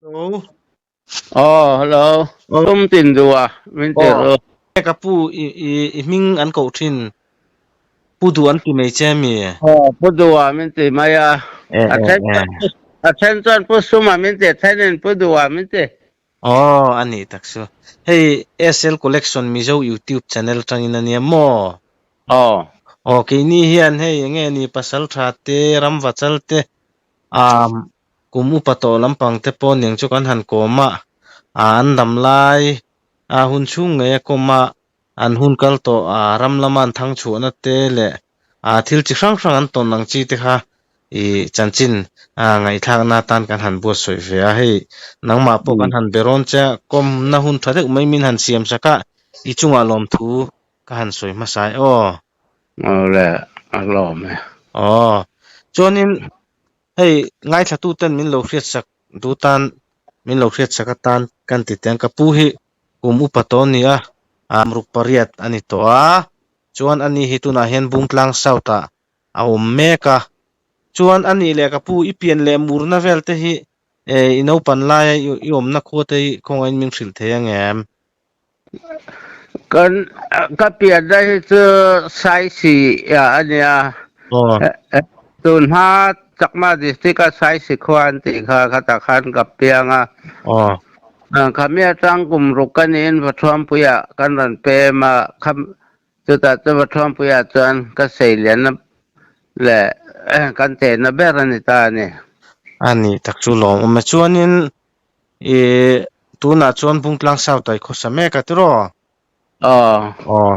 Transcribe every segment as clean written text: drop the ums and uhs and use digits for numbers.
Hello. Aw hello. Aw. Tum tin duh a min ti Aw. ru. Ka pu i i i hming an koh thin. Pu duh an ti mai che mi? Aw pu duh a min ti mai a. E A e then e. chuan pu a then chuan pu sum a min ti a then in pu duh a min ti. Aw a nih tak chu. Hei SL Collection Mizo YouTube channel tangin a nia maw? Aw. Aw keini hian hei enge ni pasal tha te ramvachal te um Kum upa tawh lampang te pawh ning chu kan han kawm a, an dam lai a hun chhung ngei a kawm a, an hun kal tawh a ram lama an thang chhuahna te leh a thil chi hrang hrang an tawn ang chi te kha i chanchin a ngaihthlakna atan kan han buatsawi ve a, hei nangmah pawh kan han be rawn che a, kawmna hun tha deuh mai min han siam sak a, i chungah lawmthu ka han sawi hmasa e aw. Awle a lawm e. Aw, chuanin Hei ngaithlatu ten min lo hriatsak duh tan min lo hriatsak atan kan ti teh ang. Ka pu hi kum upa tawh a ni a, ruk pariat a ni tawh a, chuan ani hi tunah hian Bungtlang South ah a awm mek a. Chuan a nih leh ka pu i pian leh murna vel te hi i naupan laia i awmna khua te hi khawngaihin min hrilh thei ang em? Kan ka pianna hi chu Saisi a nia. Tun hma Chakma district a Saisi khua an tih kha khatah khan ka piang a. Khami atang kum ruk ka niin Vathuampuiah kan rawn pem a, chutah chu Vathuampuiah chuan ka seilianna leh kan chenna ber a ni ta a ni. A nih tak chu lawmawm e. Chuanin I tunah chuan Bungtlang South ah i khawsa mek a tiraw? Aw. Aw,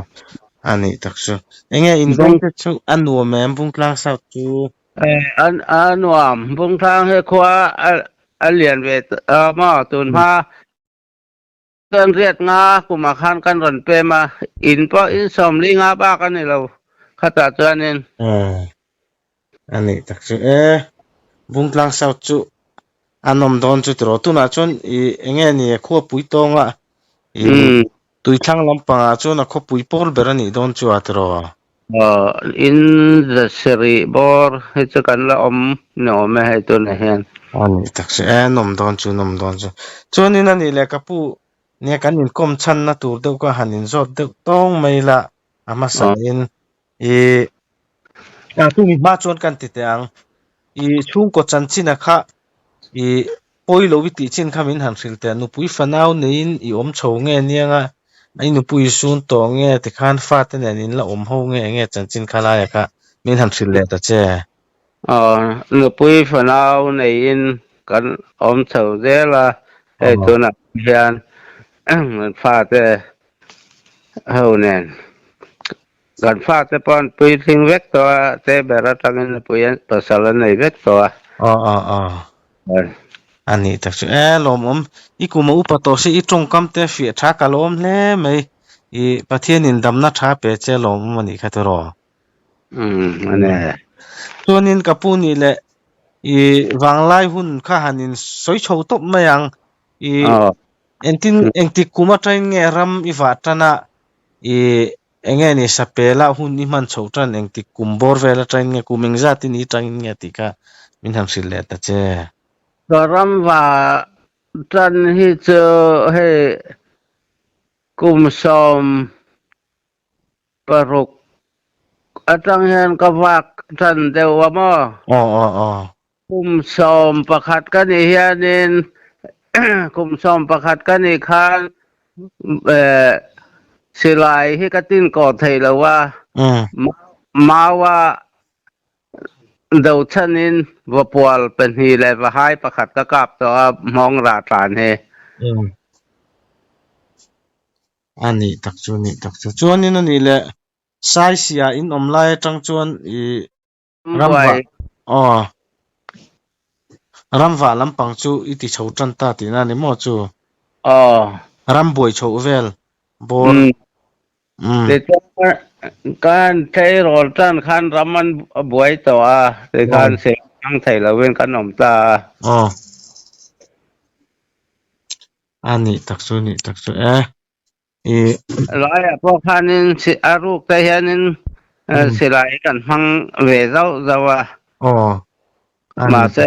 a nih tak chu. Enge in veng te chu a nuam em Bungtlang South chu? An a nuam. Bungtlang hi khua a lian ve a maw tun hma chuan riat nga kumah khan kan rawn pem a, in pawh in sawmli nga bak a ni lo khatah chuanin. Aw, A nih tak chu e, Bungtlang South chu a nawm dawn chu tiraw. Tunah chuan i eng nge ni khuapui tawnga i tuithlang lampangah chuan a khawpui pawl ber a nih dawn chu a tiraw. Aw, in zasarih bawr hi chu kan la awm ni awm e hei tunah hian. A nih tak chu e, nawm dawn chu nawm dawn chu. Chuanin a nih leh ka pu nia kan inkawm chhanna tur deuh kha han inzawt deuh tawng mai la a hmasa in I tumi hma chuan kan ti teh ang. I chhungkaw chanchin a kha i pawi lo i tih chin kha min han hrilh teh. Nupui fanau neiin i awm chho nge niang a, i nupui i sun tawh nge tikhan fate nen in la awm ho nge enge chanchin kha laia kha min han hrilh leh ta che. Aw, nupui fanau neiin kan awm chho zel a, hei tunah hian fate ho nen. Kan fate pawh an puitling vek tawh a, te ber atangin nupui an pasal an nei vek tawh a. Aw aw aw. A nih tak chu e lawmawm. I kum a upa tawh si i tawngkam te fiah tha ka lawm hle mai. I Pathianin damna tha pe che lawmawm a nih kha tiraw. Umm a ni. Chuanin ka pu nih leh i vanglai hun kha han in sawi chho tawp mai ang. I Engtin engtik kum atangin nge ram i vah tan a, i enge ni sapela hun i hman chhoh tan engtik kum bawr vel atangin nge kum engzat i ni tangin nge tih kha min han hrilh leh ta che. Ka ram vah tan hi chu hei kum sawm paruk atang hian ka vak tan deuh a maw? Aw aw aw. Kum 11 ka nih hianin kum 11 ka nih khan silai hi ka tin kawh thei lo a, maua do chhanin vapual pahnih leh vahai pakhat ka kap tawh a, hmawng rah tlan hi. A nih tak chu, nih tak chu. Chuanin a nih leh Saisia in awm lai atang chuan i Ramvah aw Ramvah lampang chu i ti chho tan ta tihna a ni maw chu? Aw. Rambuai chhoh vel bawr. Umm. Tichuan kan tleirawl tan khan ram an buai tawh a, tikhan seh hmang thei lovin kan awm ta a. Aw. A nih tak chu nih tak chu e. I Laiah pawh khanin a ruk te hianin silai kan hmang ve zauh zauh a. Aw. Mahse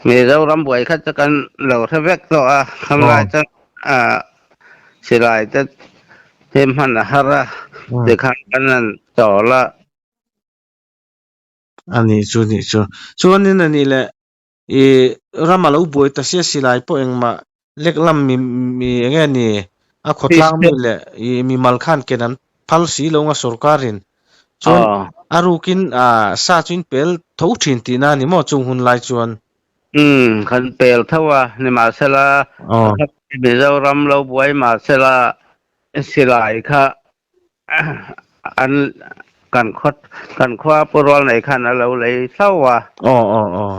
Mizoram buai kha chu kan lo hre vek tawh a, khamlai chuan silai te hi hman a har a, tikhan kan han chawl a. A nih chu nih chu. Chuanin a nih leh i ram a lo buai ta sia silai pawh engmah lek lam mi mi enge ni a khawtlang mi leh i mimal khan ken an phal si lo nga sorkarin chuan a rukin sa chu in pel tho thin tihna a ni maw chung hun lai chuan. Umm kan pel tho a nimahsela Mizoram lo buai mahsela silai kha an kan khaw kan khua pu rual nei khan a lo lei hlauh a. Aw aw aw.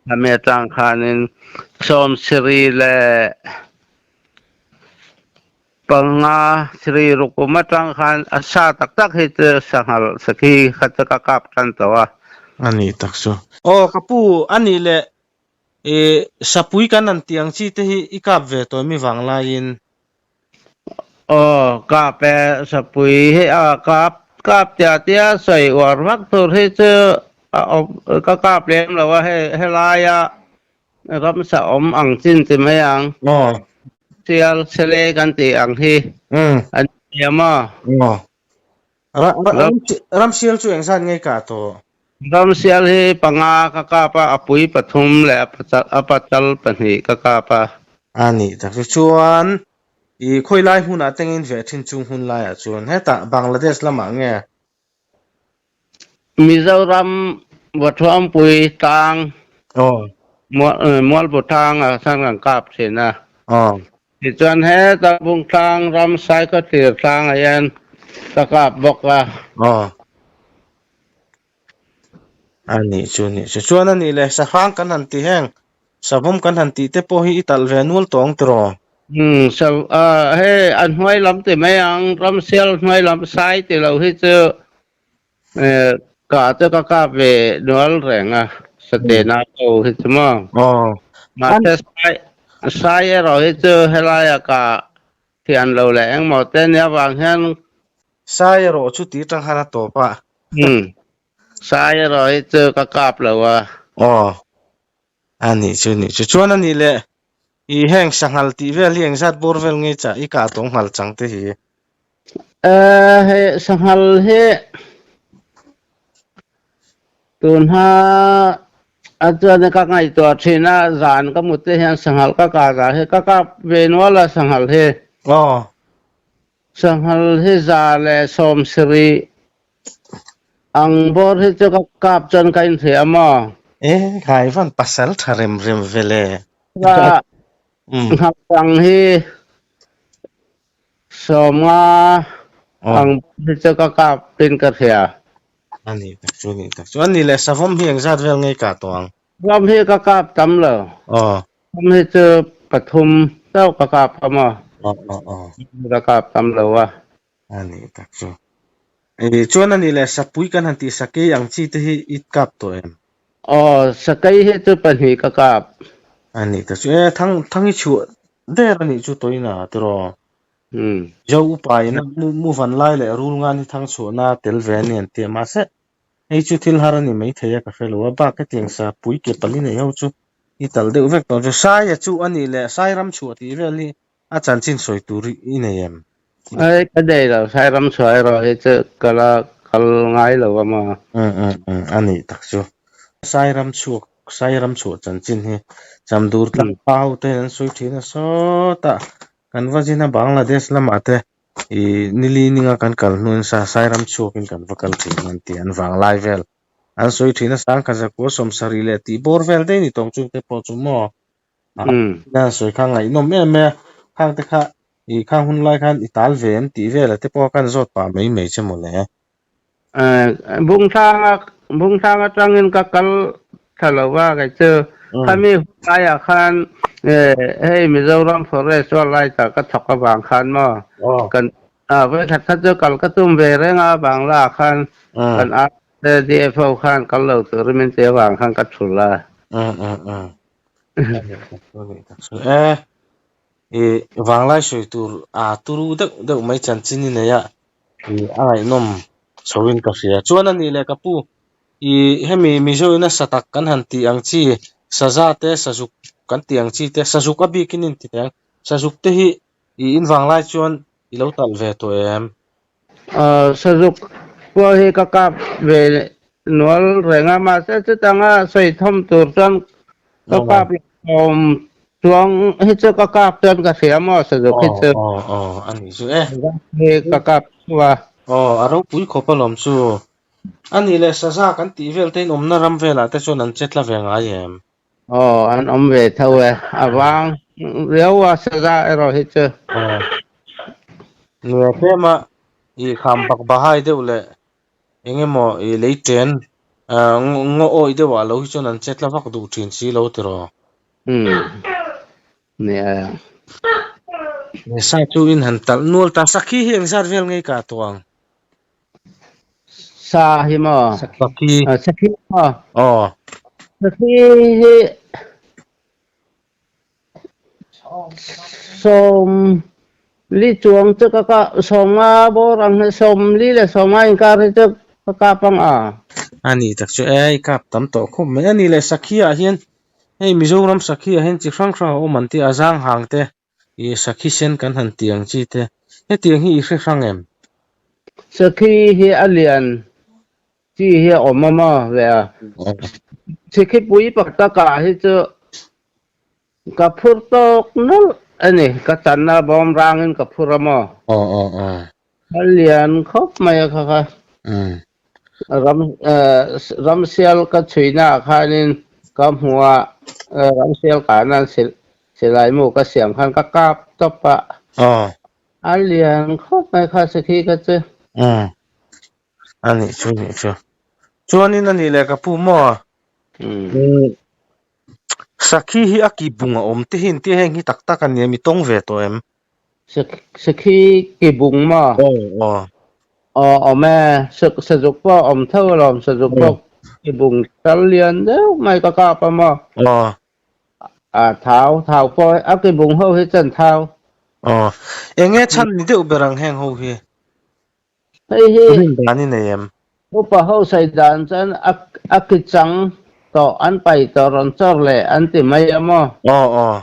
Khami atang khanin Sawmsiri leh panga siri rukum atang khan a sa tak tak hi chu sanghal sakhi kha chu ka kap tan tawh a. A nih tak chu. Aw ka pu a nih leh i sapui kan han tih ang chi te hi i kap ve tawh mi vang laiin. Aw, kap e, sapui hi a kap kap tia tia sawi uar vak tur hi chu a awm ka kap lem lo a, hei helaia ramsa awm ang chin ti mai ang. Aw. Sial sele kan tih ang hi an nia maw? Aw. Ramsial chu engzat nge kah tawh? Ramsial hi panga ka kap a, a pui pathum leh a patal pahnih ka kap a. A nih tak chu chuan i khawi lai hmunah te nge in veh thin chung hun laiah chuan hetah Bangladesh lamah nge? Mizoram Vathuampui tlang Mualbu tlangah khan kan kap thin a. Tichuan heta Bungtlang ram Saikawtlir tlangah hian ka kap bawk a. Aw. A nih chu nih chu. Chuan a nih le, sahrang kan han ti heng, savawm kan han tih te pawh hi i talh ve nual tawng tiraw? Umm, sa, hei a hnuai lam ti mai ang, ramsial hnuai lam sai ti lo hi chu Kah chu ka kap ve nual reng a, Satena ko hi chu maw. Mahse sai sai erawh hi chu helaia ka thian lo leh engmaw te nia vang hian. Sai erawh chu tih tang khan a tawp a. Umm, sai erawh hi chu ka kap lo a. Aw, a nih chu nih chu. Chuan a nih leh i heng sanghal tih vel hi engzat bawr vel nge chah i kah tawng nghal chang te hi? Hei sanghal hi tunha a chuan ka ngaihtuah thin a, zan ka mut te hian sanghal ka kah zah hi ka kap ve nual a sanghal hi. Aw. Sanghal hi za leh sawm sarih ang bawr hi chu ka kap chuan ka inhria maw? E, khai van pasal tha rem rem ve le. Nghal dang hi Sawmnga ang hi chu ka kap tin ka hria. A ni tak chu, a ni tak chu. A ni leh savawm hi engzat vel nge kah tawh ang? Savawm hi ka kap tam lo. Aw. Savawm hi chu pathum chauh ka kap a maw? Aw aw aw. Ka kap tam lo a. A ni tak chu. Chuan a ni leh sapui kan han tih sakei ang chi te hi i kap tawh em? Aw, sakei hi chu pahnih ka kap. A ni tak chu. E, thang thang i chhuah der a nih chu tawina tiraw? Zo upa in a mu van lai leh rul ngan hi thang chhuahna tel ve a ni an ti a, mahse hei chu thil har a ni maithei a ka hre lo a, bak hetiang sapui ke pali nei ho chu i tal deuh vek tawh chu. Saia chu a nih leh Sairam chhuah tih vel hi A chanchin sawi tur i nei em? Ai, ka nei lo. Sairam chhuah erawh hi chu ka la kal ngai lo a maw? Umm umm umm, a nih tak chu. Sairam chhuak, Sairam chhuah chanchin hi Chamdur tlang pa ho te an sawi thin a sawtah kan va zin a Bangladesh lamah te i nili ninga kan kal hnuin sa Sairam chhuakin kan va kal thin an ti an vanglai vel an sawi thin a Sangkhazakua sawmsarih leh tih bawr vel daih ni tawng chungte pawh chu maw? A sawi kha ngaihnawm em mai a, khang te kha i khang hun lai khan i tal ve em tih vel a te pawh khan zawt pah mai mai che mawle. Bungthlanga Bungthlanga atangin ka kal thla lo va kei chu khami hun laiah khan hei Mizoram Forest Wildlife ah ka thawk avang khan maw kan vawikhat kha chu kal ka tum ve reng a Bangla ah khan kan DFO khan kal lo turin min ti avang khan ka thul a. E i vanglai sawi tur a turu deuh deuh mai chanchin i nei a, i a ngaihnawm chhoin ka hria. Chuan a nih leh ka pu, i hemi Mizoina satak kan han tih ang chi Saza te sazuk kan tih ang chi te sazuk a bikin in ti teh ang sazuk te hi i in vanglai chuan i lo talh ve tawh em? Sazuk pawh hi ka kap ve nual reng a mahse chutanga sawi thawm tur chuan ka kap awm chuang hi chu ka kap chuan ka hria maw sazuk hi chu. Aw aw a nih chu e. Hi ka kap chu a. Aw a ropui khawp alawm chu. A nih leh saza kan tih vel te in awmna ram velah te chuan an che tla ve ngai em? Aw an awm ve tho e. A vang riau a saza erawh hi chu. Aw. Nia tlema i kham bak bahai deuh leh eng emaw i lei chen ngaw awi deuh ah lo hi chuan an che tla vak duh thin si lo tiraw? Umm. Nia. Sa chu in han talh nual ta. Sakhi hi engzat vel ngei kah tawh ang? Sa hi maw? Sakhi. Sakhi maw? Aw. Sakhi hi sawm li chuang chu ka kah sawmnga bawr ang hi sawmli leh sawmnga inkar hi chu ka kap ang a. A ni tak chu e, i kap tam tawh khawp mai. A ni leh Sakhi ah hian hei Mizoram Sakhi ah hian chi hrang hrang a awm an ti a, zang hang te I sakhi sen kan han ti ang chi te, hetiang hi i hre hrang em? Sakhi hi a lian chi hi a awm a maw ve a? Sakhi pui pakhat a kah hi chu ka phur tawk nawlh a ni, ka channa bawm rangin ka phur a maw? Aw aw aw. A lian khawp mai a kha kha. Ram ramsial ka chhuina ah khanin ka hmu a, ramsial kahna an silai mu ka siam khan ka kap tawp a. A lian khawp mai kha sakhi kha chu. A nih chu nih chu. Chuanin a nih leh ka pu maw? Sakhi hi a ki bung a awm te hi engtia heng hi tak tak a nia mi tawng ve tawh em? Sakhi ki bung maw? Aw aw. Aw awm e, sazuk pawh a awm tho alawm, sazuk pawh ki bung tal lian deuh mai ka kap a maw? Aw. A thau, thau pawh a ki bung ho hi chuan thau. Aw, eng nge chhan ni deuh ber ang heng ho hi? Hei hi Rin dan i nei em? Upa ho sawi dan chuan a ki chang tawh an pai tawh rawn chawr leh an ti mai a maw? Aw aw.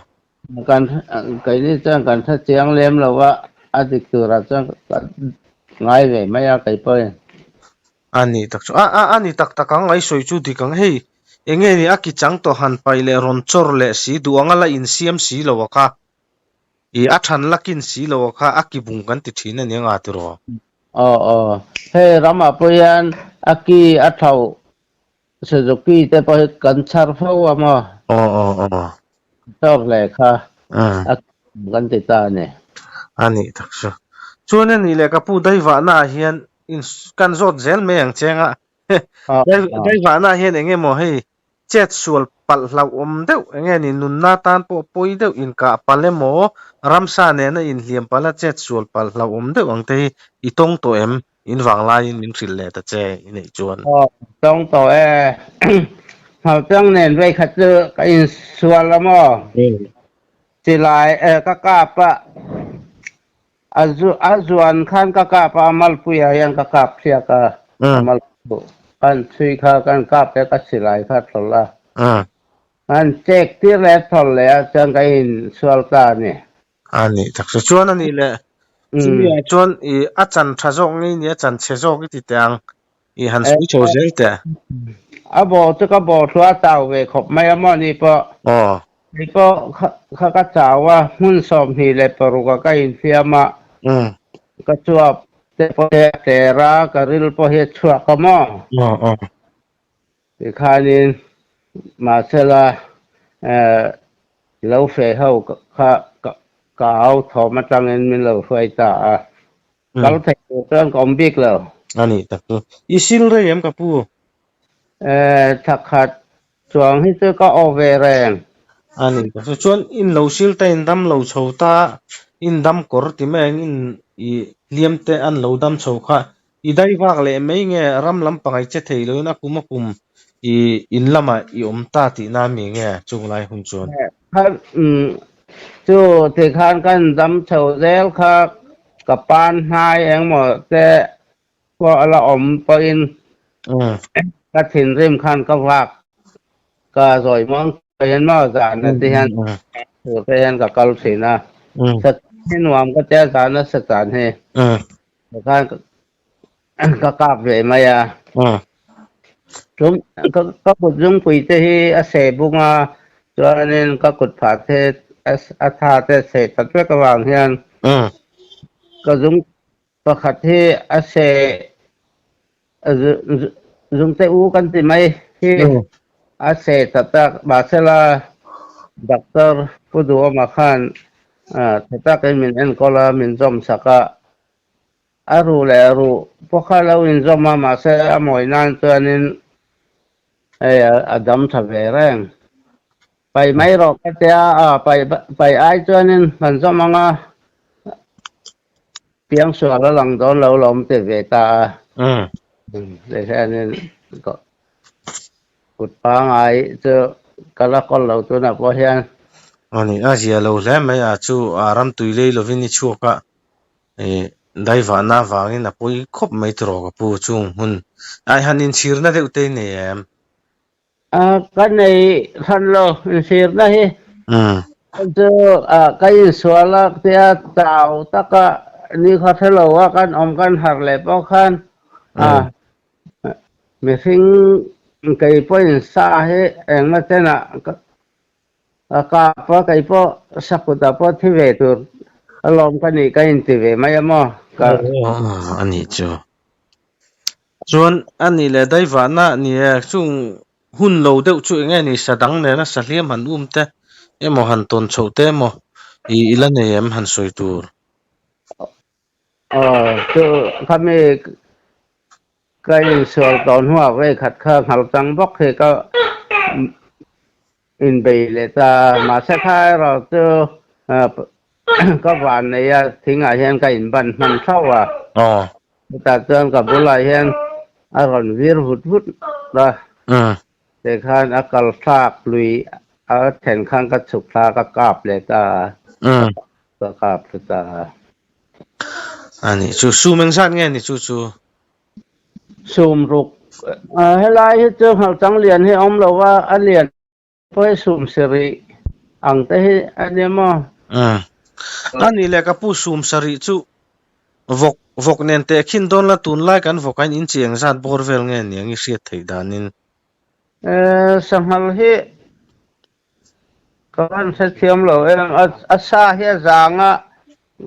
Kan keini chuan kan hre chiang lem lo a, a dik turah chuan ka ngai ve mai a kei pawhin. A ni tak chu a a a ni tak tak ang ai sawi chu dik ang hei enge ni a ki chang tawh han pai leh rawn chawr leh si duh anga la insiam si lo a kha. I a than lakin si lo a kha a ki bung kan ti thin a nia nga tiraw? Aw aw, hei ramah pawh hian a ki a thlauh Suzuki te pawh hi kan chhar fo a maw? Aw aw aw. Chawk hle kha a ki bung kan ti ta a ni. A nih tak chu. Chuan a nih leh ka pu daivahna ah hian in kan zawt zel mai ang che anga daivahna ah hian eng emaw hei Chet sual palh hlauhawm deuh eng nge ni nunna tan pawh pawi deuh inkah palh emaw ramsa nena inhliam palh a chet sual palh hlauhawm deuh ang te hi i tawng tawh em? In vang laiin min hrilh leh ta che i neih chuan. Aw, tawng tawh e. Hngalchang nen vei khat chu ka insual a maw? Silai ka kap a, A zuan khan ka kap a, a malpuiah hian ka kap hriak a, a malpui kan chhui kha kan kap leh ka silai kha thlawlh a. Kan chek tir leh thlawlh leh a chuan ka insual ta a ni. A nih tak chu. Chuan a nih leh chumi ah chuan i a chan tha zawk ngei ni a chan chhe zawk i ti teh ang i han sawi chho zel teh. A bawh chu ka bawh thu a chau ve khawp mai a maw ni pawh. Aw. Kei pawh kha ka chau a, hmun 26 ah ka infiam a, ka chuap te pawh hi a tler a, ka ril pawh hi a chhuak a maw? Aw aw. Tikhanin mahsela lo feh ho kha ka au thawm atangin min lo hruai ta a, Kal thei tur chuan ka awm bik lo. A nih tak chu. I sil rei em ka pu? Eh, thla khat chuang hi chu ka aw ve reng. A nih tak chu. Chuan in lo sil ta in dam lo chho ta, in dam kawr ti mai ang in i hliam te an lo dam chho kha. I dai vak leh mai nge ram lampang ai che thei loin a kum a kum i in lamah i awm ta tihna mi nge chung lai hun chuan? Kha chu tikhan kan dam chho zel kha ka pan hnai engmaw te pawh a la awm pawhin ka thinrim khan ka vak ka zawi muang. hian maw zan ah te hian tur te hian ka kal thin a. Sa hi nuam ka tia zan a sa chan hi. Tikhan ka kap ve mai a. Tum ka kut zungpui te hi a seh bung a, chuanin ka kut phah te a tha te a seh that vek avang hian ka zung pakhat hi a seh zungte u kan ti mai hi a seh that a, mahsela doctor Pu Duhawma khan tha takin min enkawl a, min zawm sak a. A ruh leh a ruh pawh kha lo inzawm a, mahse a mawi nan chuanin hei a dam tha ve reng. Pai mai rawh ka tia a, pai pai ai chuanin kan zawm ang a, piangsual a lang dawn lo lawm ti ve ta a. Tihianin kut pangai chu ka la kawl lo tunah pawh hian. Ani, a zia lo hle mai a, chu a ram tui lei lovin i chhuak a. Ih daivahna avangin a pawi khawp mai tiraw ka pu chung hun ai han inchhirna deuh te i nei em? Ka nei hran lo inchhirna hi chu ka insual a tia chau taka nikhaw hre lo a kan awm kan harh leh pawh khan mihring kei pawhin sa hi engmaw chenah A kap a, kei pawh sakutah pawh thi ve tur alawm ka nih ka inti ve mai a maw? Ka. A nih chu. Chuan a nih leh daivahna ni e, chung hun lo deuh chu eng nge ni sa dang nena sa hliam han um te emaw han tawn chhoh te emaw i la nei em han sawi tur? Aw, chu khami ka insual tawh hnuah vei khat kha nghal chang bawk hi ka inbei leh ta a, mahse kha erawh chu ka van nei a, thingah hian ka inban hman thauh a, chutah chuan ka bulah hian a rawn vir vut vut a, tikhan a kal thlak lui a then khan ka chhuk thla ka kap leh ta a, ka kap thlu ta a. A ni chu sum engzat nge ni chu chu? Sum ruk helai hi chu nghalchang lian hi a awm lo va, a lian pawh hi sum sarih ang te hi a nia maw? A nih leh ka pu sum sarih chu vawk vawk nen teh khin dawn la tunlai kan vawk a in inchi engzat bawr vel nge niang i hriat theih danin? Sanghal hi Ka van hrethiam lo em, a sa hi a zang a,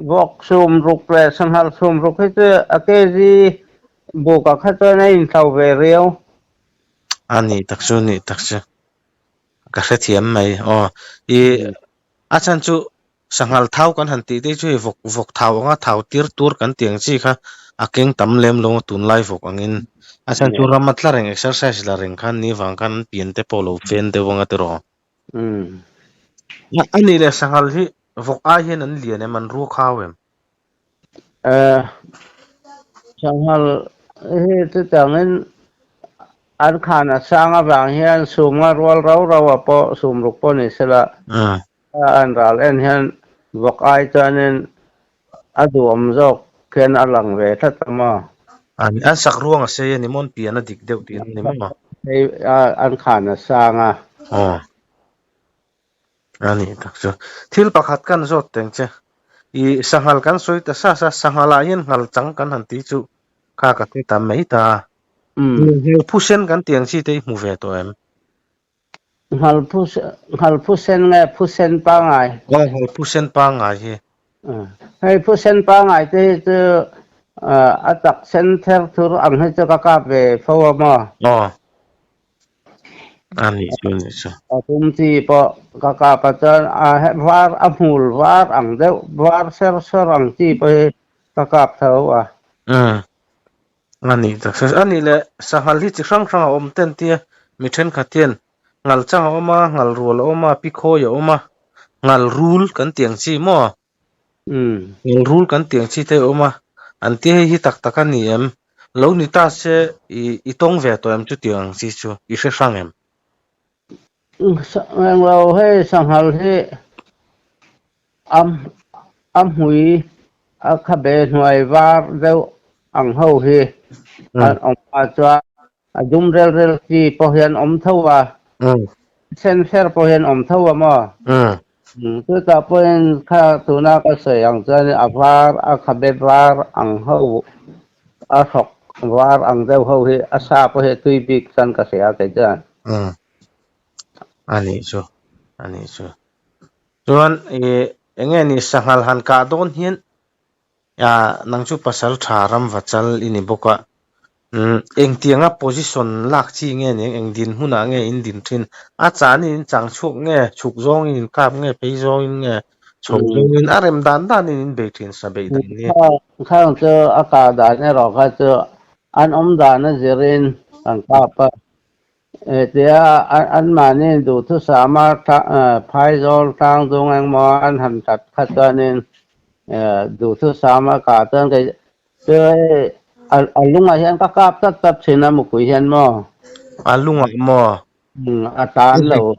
vawk sum ruk leh sanghal sum ruk hi chu a kg bukah kha chuan a inhlo ve riau. A nih tak chu, nih tak chu. Ka hrethiam mai aw. I a chhan chu sanghal thau kan han tih te chu hei vawk vawk thau anga thau tir tur kan tih ang chi kha a keng tam lem lo a tunlai vawk angin. A chhan chu ram a tla reng exercise la reng khan ni vang khan an pian te pawh lo fen deuh anga tiraw. A nih leh sanghal hi vawk ai hian an lian em an ruak hau em? Sanghal hi chutiangin an khan a sang avang hian sumnga rual rau rau a pawh sum ruk pawh ni sela an ral en hian vawk ai chuanin a duhawm zawk hian a lang ve tlat a maw? An sak ruang a sei a ni maw? An pian a dik deuh tih a ni maw? An khan a sang a. A nih tak chu. Thil pakhat kan zawt teng che. I sanghal kan sawi ta sa sa, sanghal ah hian nghal chang kan han tih chu kha ka hre ta mai ta. Nghal phusen kan tih ang chi te i hmu ve tawh em? Nghal nghal phusen nge phusen pangai? Aw nghal phusen pangai hi. Hei phusen pangai te hi chu a tak sen ther thur ang hi chu ka kap ve fo a maw? Aw. A nih chu nih chu. A tum chi pawh ka kap ah chuan a var a hmul var ang deuh var ser ser ang chi pawh hi ka kap tho a. Umm a nih tak a nih leh sanghal hi chi hrang hrang a awm ten tia mi thenkhat hian ngal chang a awm a ngal rual a awm a pi khawi a awm a ngal rul kan tih ang chi maw Ngal rul kan tih ang chi te a awm a, an tia hei hi tak tak a ni em? Lo ni ta se i i tawng ve tawh em chutiang ang chi chu i hre hrang em? Englo hei sanghal hi a a hmui a khabe hnuai var deuh ang ho hi an awm a chuan a dum rel rel chi pawh hian awm tho a. Sen fer pawh hian awm tho a maw? Chutah pawhin kha tuna ka sawi ang chuan a var, a khabe var ang ho, a hrawk var ang deuh ho hi a sa pawh hi a tui bik chuan ka hria kei chuan. A nih chu, a nih chu. Chuan ih eng nge ni sanghal han kah dawn hian nang chu pasal tha ram va chal i ni bawk a, engtianga position lak chi nge ni eng dinhmunah nge in din thin? A chanin in chang chhuak nge, chhuk zawngin in kap nge, phei zawngin nge, chho zawngin a rem dan danin in bei thin sa beih dan hi. Khang chu a kah dan erawh kha chu an awm dan a zirin kan kap a, Hetia anmahni duhthusama phaizawl tlangdung engmaw an han tat kha chuanin duhthusama kah chuan kei chu hei a lungah hian ka kap tlat tlat thin a mupui hian maw? A lungah maw? A tan lo.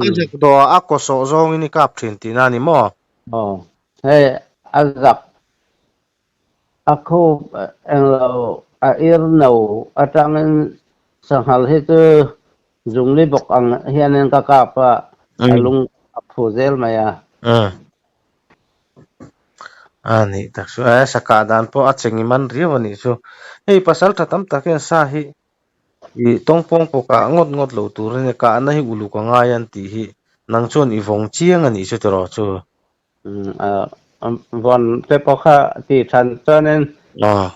A zak dawh a kaw sawh zawngin i kap thin tihna a ni maw? Aw, hei a zak A khup englo a ir no atangin sanghal hi chu zungli bawk ang hianin ka kap a, a lung a phu zel mai a. A nih tak chu e, sa kah dan pawh a cheng i man riau a nih chu. Hei pasal tha tam tak hian sa hi i tawngpawng pawh kah ngawt ngawt lo tur a nia, kahna hi uluk a ngai an tih hi nang chuan i vawng chiang a nih chu tiraw chu. Vawn te pawh kha tih than chuanin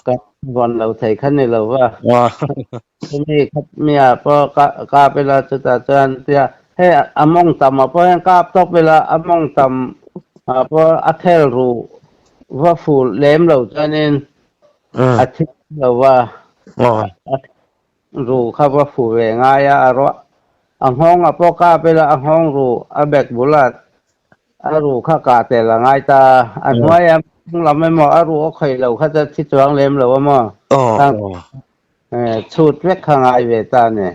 ka vawn lo thei kha ni lo va. Chumi khat mia pawh kap ila chutah chuan tia hei a mawng tam ah pawh hian kap tawp ila a mawng tam ah pawh a thel ru va ful lem lo chuanin a thi lo va. Ru kha va fu ve ngai a, a ruah a nghawng a pawh kap ila a nghawng ru a bek bula a ru kha kah tel a ngai ta a hnuai a mawng lam emaw a ru a khawih lo kha chu thi chuang lem lo a maw chhut vek kha ngai ve ta a ni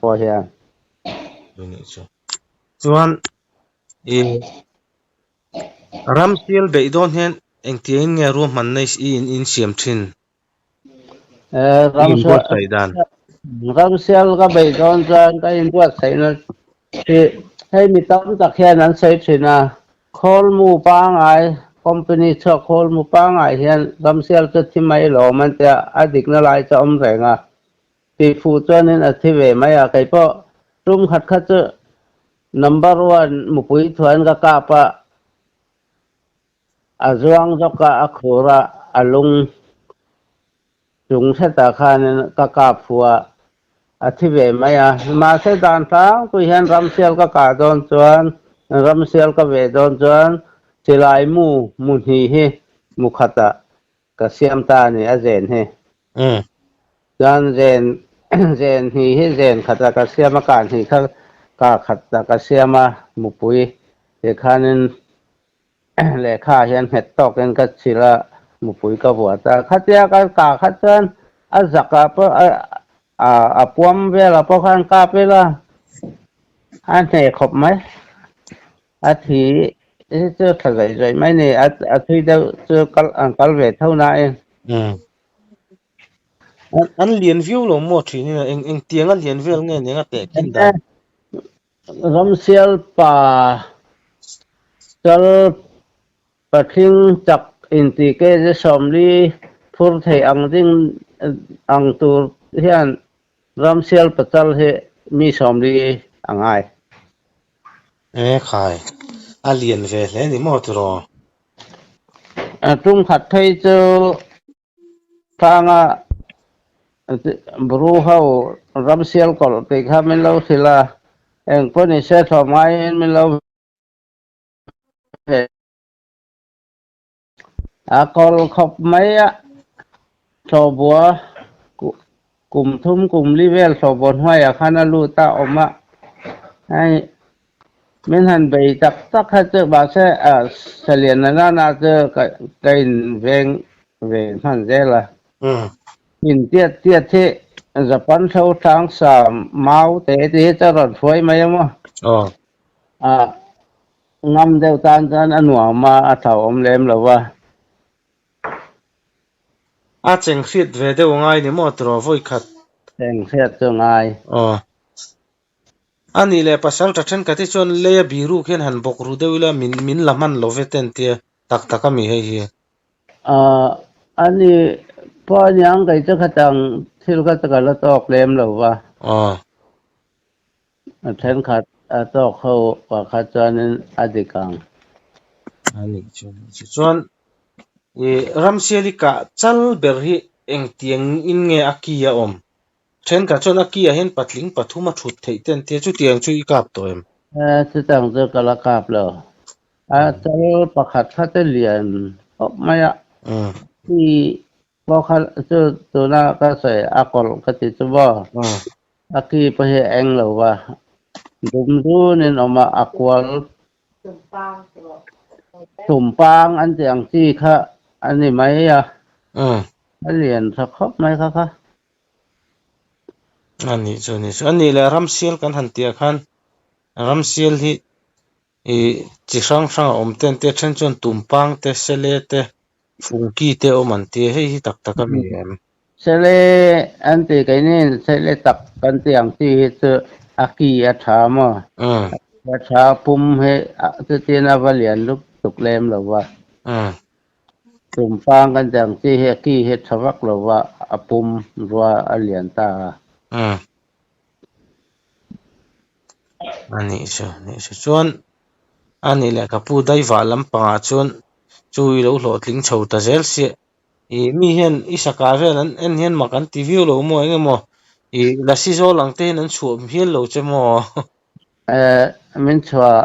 pawh hian. Chuan i ram sial beih dawn hian engtiangin nge ruahmanna i insiam thin? Inbuatsaih dan. Ramsial ka beih dawn chuan ka inbuatsaihna hi hei mi tam tak hian an sawi thin a, Khawlmu pangngai, company chhuak khawlmu pangngai hian ramsial chu thi mai lawm an tia, a dikna lai chu a awm reng a, tihfuh chuanin a thi ve mai a, keipawh tum khat kha chu number one mupui thuan ka kap a, A zuang zawk a, a khur a, a lung chung hretah khanin ka kap fu a, a thi ve mai a. Mahse dan tlangpui hian ramsial ka kah dawn chuan, ramsial ka ve dawn chuan silai mu mu hnih hi mu khatah ka siam ta a ni, a zen hi. Chuan zen zen hnih hi zen khatah ka siam a, kah hnih kha kah khatah ka siam a, mupui tikhanin Lehkha ah hian nghet tawkin ka chilh a, mupui ka vuat a. Khatia ka kah kha chuan a zakah pawh a puam velah pawh khan kap ila a hneh khawp mai. A thi hi chu tha zaih zaih mai a ni, a thui deuh chu an kal ve tho nain. An lian viau lo maw thin in a, engtiang a lian vel nge nia tehkhin dan? Ramsial pa chal pathling chak inti kg 40 phur thei ang ding ang tur hian Ramsial pachal hi mi 40 a ngai. E khai, a lian ve hle ni maw tiraw? Tum khat phei chu Tlanga Bru ho ramsial kawlh tih kha min lo hrilh a, eng pawh ni se thlawm ngaiin min lo ve a kawl khawp mai a, thlawhbua kum thum kum li vel thlawhbua hnuaiah khan a lut a awm a, hei Min han bei tak tak kha chu mahse Salian na nana chu ka in veng ve hman zel a. In tiat tiat hi Japan tho tlang sa mau te ti hi chu a rawn hruai mai a maw. Ngam deuh tan chuan a nuam a, a hlauhawm lem lo va. A cheng hriat ve deuh a ngai ni maw tiraw vawi khat. Eng hriat chu ngai. Aw. A nih leh pasaltha thenkhat hi chuan leia biruk hian han bawk ru deuh ila min min la hman lo ve te an tia tak tak a mi hei hi. Aw a ni pawh a niang kei chu khatang thil kha chu ka la tawk lem lo va. Aw. A thenkhat a tawk ho pakhat chuanin a dik ang. A nih chu a nih chu. Chuan i Ramsiali kah chal ber hi engtiang in nge a ki a awm? Thenkhat chuan a ki ah hian patling pathum a thut theih te an tia, chutiang chu i kap tawh em? Chutang chu ka la kap lo. A chal pakhat kha chu lian khawp mai a, ki pawh kha chu tuna ka sawi a kawlh ka ti chu maw? A ki pawh hi a eng lo va, dum dunin awm a, a kual tumpang an tih ang chi kha a ni mai a, a lian tha khawp mai kha kha. A nih chu a nih chu. A nih leh ramsial kan han tih ah khan ramsial hi ih chi hrang hrang a awm te an tia then chuan tumpang te sele te fungki te awm an tia hei hi tak tak a mi em? Sele an tih keini sele tak kan tih ang chi hi chu a ki a tha maw? A tha pum hi chutin a va lian lutuk lem lo va. Tumpang kan tih ang chi hi a ki hi a tha vak lo va, a pum rua a lian ta a. A nih chu, a nih chu. Chuan a nih leh ka pu daivah lampangah chuan chu i lo hlawhtling chho ta zel sia. Ih mi hian i saka vel an en hian mak an ti viau lo maw eng emaw ih lasi zawl ang te hian an chhuah hial lo che maw? Eh min chhuah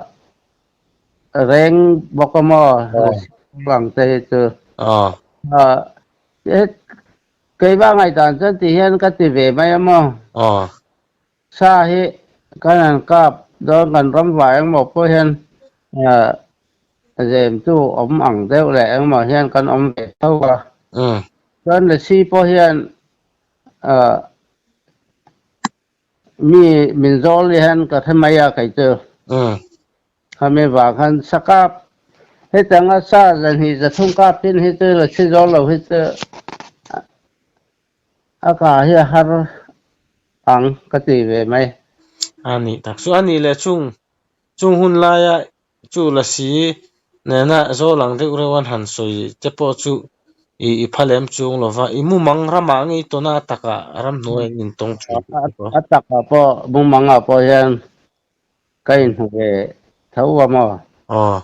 reng bawk a maw lasi zawl ang te hi chu. Eh keimah ngaihdan chuan ti hian ka ti ve mai a maw? Sa hi kan han kap dawn kan ram vah engmaw pawh hian zem chu awm ang deuh leh engmaw hian kan awm ve tho a. Chuan Lasi pawh hian mi min zawl hian ka hre mai a kei chu. Khami vang khan sa kap hetanga sa zahnih zathum kap chin hi chu Lasi zawl lo hi chu A ka hi a har ang ka ti ve mai. A nih tak chu a nih leh chung chung hun laia chu lasi nena zawl ang deuh reuh an han sawi te pawh chu i i pha lem chung lova i mumang ramah nge i tawn a a takah ramhnuai an intawng thin tih te pawh. A takah pawh mumangah pawh hian Ka inhmu ve tho a maw? Aw.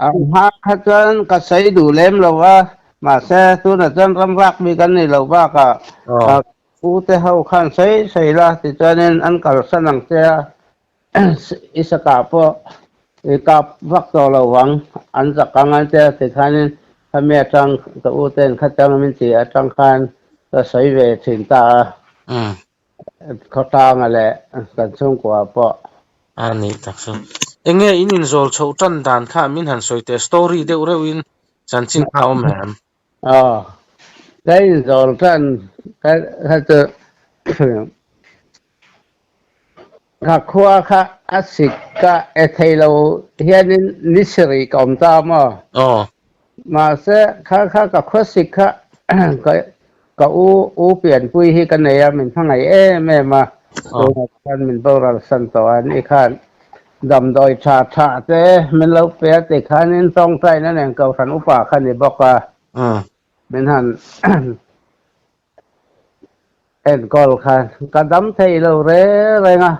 A hma kha chuan ka sawi duh lem lo a, mahse tunah chuan ram vak mi kan ni lo bakah u te ho khan sawi sawi la tichuanin an kalsan ang che a, i sakah pawh i kap vak tawh lo vang, an zak ang an tia tikhanin khami atang ka u ten khatang min tih atang khan ka sawi ve thin ta a. Khawtanga leh kan chhungkua pawh. A nih tak chu. Enge in inzawl chhoh tan dan kha min han sawi teh story deuh reuh in chanchin kha a awm em? Aw, ka inzawl tan kha chu ka khua kha a sik ka e thei lo hianin ni sarih ka awm ta maw? Aw. Mahse kha kha ka khua sik kha ka Ka u u pianpui hi ka nei a, min hmangaih em em a, tunah chuan min boral san tawh a, ni khan damdawi tha tha te min lo pe a ti khanin tawngtaina nen Kohhran upa kha ni bawk a, min han enkawl khan ka dam thei lo reng reng a,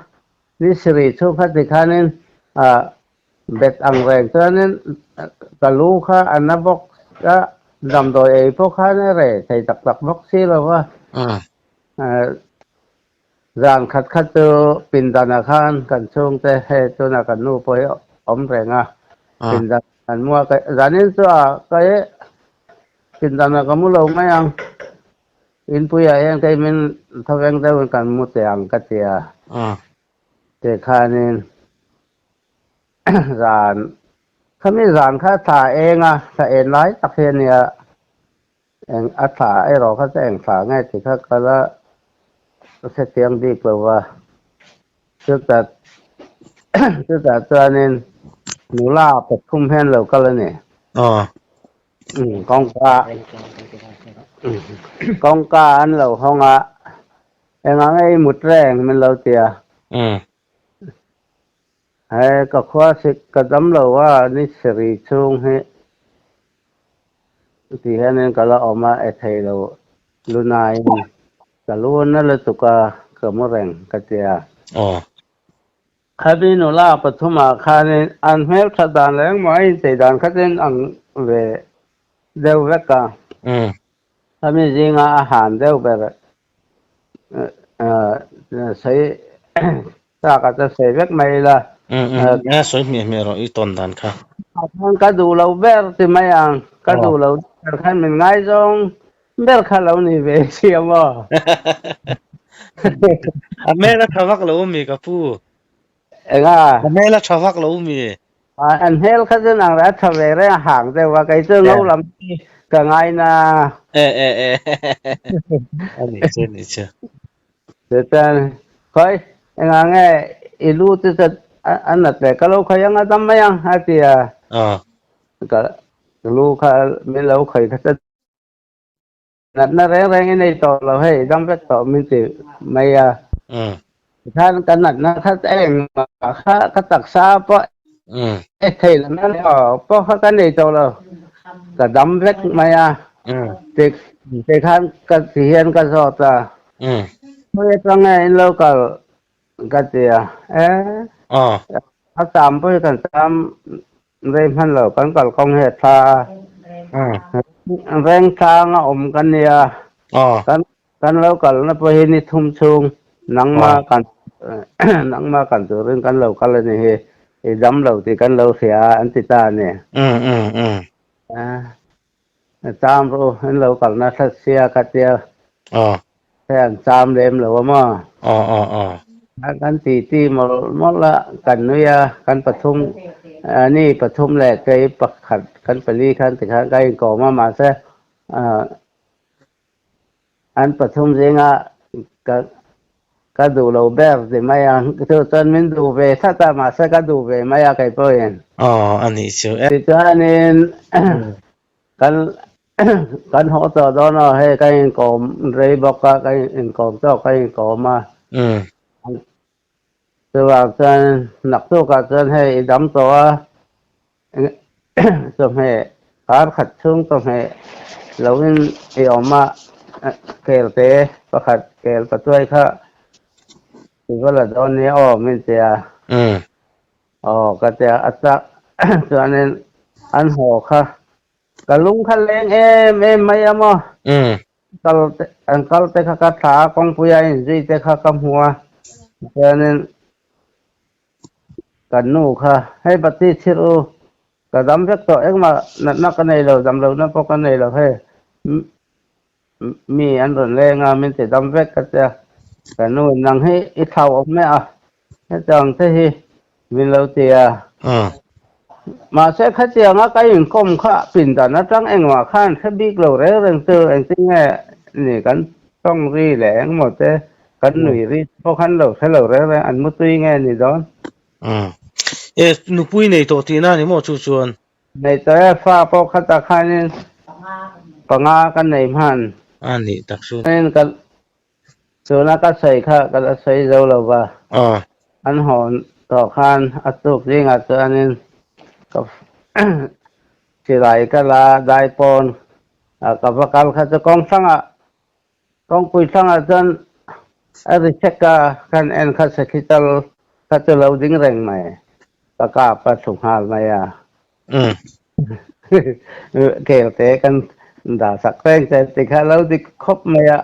ni sarih chhung kha ti khanin Bet ang reng chuanin ka lu kha a na bawk a, damdawi ei pawh khan a reh thei tak tak bawk si lo va. Zan khat khat chu pindanah khan kan chhungte hei tunah kan nu pawh hi awm reng a, pindan an mu a, zanin chu a ka e pindanah ka mu lo mai ang, inpuiah hian kei min thawveng deuhin kan mu teh ang ka ti a. Tikhanin zan khami zan kha thla eng a, thla en lai tak hi a nia, eng a thla erawh kha chu eng thla nge tih kha ka la hrethiam bik lo va, chutah chutah chuanin nula pathum hian lo kal a ni. Kawngka kawngka an lo hawng a. Engah nge i mut reng min lo ti a. He ka khua sik ka dam lo a ni seri chhung hi ti hianin ka la awm a e thei lo lunain ka lu na lutuk a ka mu reng ka ti a. Khami nula pathumah khanin an hmeltha dan leh engmaw a inchei dan kha chu in ang ve deuh vek a. Khami zinga a han deuh ber sawi chak a chu sawi vek mai ila. A sawi hmiah hmiah rawh i tawn dan kha. Ka duh lo ber ti mai ang, ka duh lo ber khan min ngaizawng ber kha lo ni ve si a maw? A hmel a tha vak lo mi ka pu. Enga? A hmel a tha vak lo mi. An hmel kha chu nang a tha ve reng a hang deuh a, kei chu ngo lam hi ka ngai na. E e e a ni chu a ni chu. Chuan khawi engah nge i lu chu a nat leh ka lo khawi ang a dam mai ang a ti a. Ka lu kha min lo khawi kha chu Natna reng reng i nei tawh lo hei, dam vek tawh min ti mai a. Tikhan ka natna kha engmah kha ka taksa pawh e thei lo na pawh kha ka nei tawh lo, ka dam vek mai a. Tikhan ka ti hian ka zawt a, Khawi atang nge in lo kal ka ti a, e a tam pawh hi kan tam Rei hman lo kan kalkawng hi a tha a, vengtlang a awm kan nia, kan kan lo kalna pawh hi ni thum chhung nangma kan nangma kan turin kan lo kal a ni hi, i dam lo tih kan lo hria a an ti ta a ni. Cham rawh u, an lo kalna hlat sia ka tia. Hei an cham lem lo a maw? Kan ti ti mawlh mawlh a, kan nui a, kan pathum, ni pathum leh kei pakhat kan pali khan tikhan ka inkawm a, mahse an pathum zinga ka ka duh lo ber ti mai a, chu chuan min duh ve tlat a, mahse ka duh ve mai a kei pawhin. Aw, a nih chu e. Tichuanin Kan kan haw tawh dawn a, hei ka inkawm rei bawk a, ka inkawm tawk ka inkawm a. Chuvang chuan naktukah chuan hei i dam tawh a, chawhmeh kar khat chhung chawhmeh loin i awm a, kelte pakhat kel patuai kha i va la dawn nia aw min ti a. Aw ka tia a chak chuanin an haw kha ka lung kha leng em em mai a maw. Kal te an kal te kha ka thla a kawngpui a inzui te kha ka hmu a chuanin kan nu kha hei bati chhir u ka dam vek tawh engmah natna ka nei lo dam lohna pawh ka nei lo hei Mi an rawn leng a, min ti dam vek ka tia. Ka nu in nang hi i thlau awm mai a, hetiang te hi min lo ti a. Mahse khatianga ka inkawm kha pindan atang engmah khan hre bik lo reng reng chu engtin nge ni kan tawng ri leh engmaw te kan nui ri te pawh khan lo hre lo reng reng an mutui nge ni dawn. E nupui nei tawh tihna ni maw chu chuan? Nei tawh e, fa pawh khatah khanin panga ka nei hman. A nih tak chu. Ka tuna ka sawi kha ka la sawi zo lo va. An hawn tawh khan a tuk zingah chuanin ka silai ka la dai pawn ka va kal kha chu kawng hrangah kawngpui hrangah chuan a ri chek a, kan en kha sakhi tal kha chu lo ding reng mai. Ka kap a thu nghal mai a. Kel te kan dah sak reng che ti kha lo dik khawp mai a.